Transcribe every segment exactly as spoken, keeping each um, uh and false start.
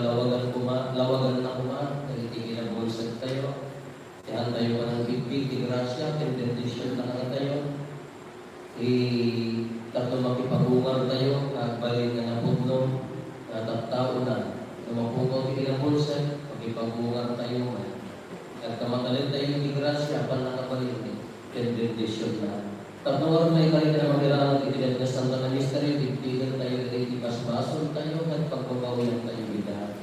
lawagan koma, lawaganna koma dagiti kinabulsagtayo. Ti haantayo panangbigbig ti grasia ken bendision na kadatayo. Tapno makipagungartayo nga agbalin nga napudno nga tattaona. No mapukaw ti kinabulsag, makipagungartayo met. Agkamatanen tayo ti grasia, pannakabalin ken bendisionna. Tapno aron maikarit nga mangirarag iti dayta nga Santa nga Misterio, bigbigen tayo dagiti basbasoltayo ken pagbabawian tayo ida.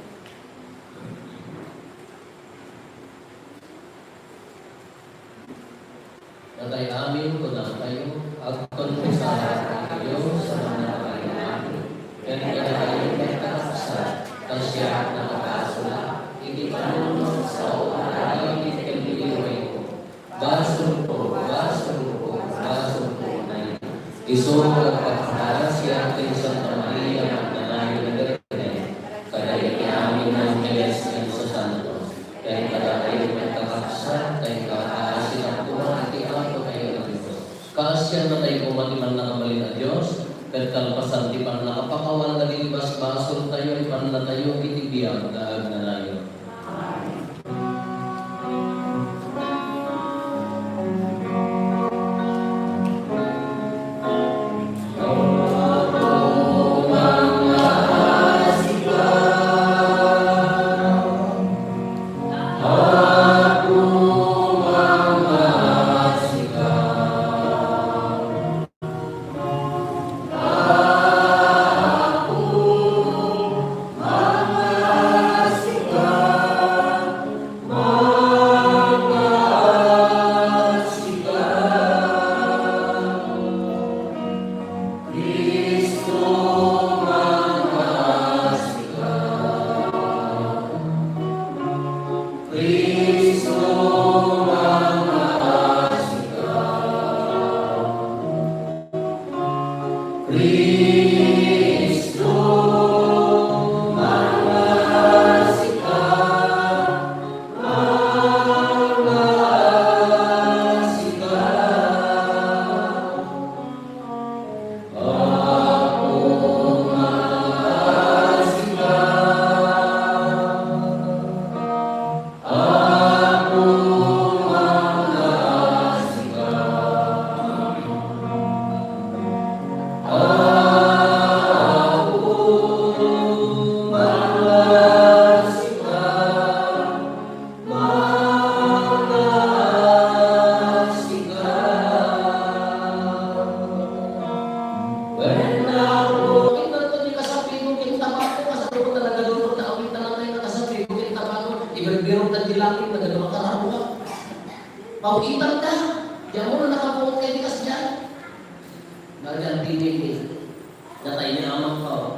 Natay amin, kunam tayo, agkonfesar tayo sa mannakabalin amin, ken kadatayo met a kakabsat, ta siak nakabasol iti panunot, sao, agawid ken biliwayko. Basolko, basolko, basolko, nay. Isu nga agpakadanas ti Santa Maria nga agnanayon a Birhen, kadagiti amin nga angheles ken sasantos, ken kadatayo met a kakabsat, ta inka-, kaasitak koma iti Apotayo a Dios. Kaasianna tayo koma ti mannakabalin a Dios, ket kalpasan ti pannakapakawan dagiti basbasoltayo, ipannatayo iti biag nga agnanayon. Wen, apo, ket nagtulni kasapigo ken tabako, kasapulo talaga doon, naawit na lang tayo nakasapigo ken tabako, ibirbirok na di langit, nagado ka kararua. Pawitan ka, diyan mo na nakapungot kayo di kasdiyan. Nagandini, natay ni amang ka,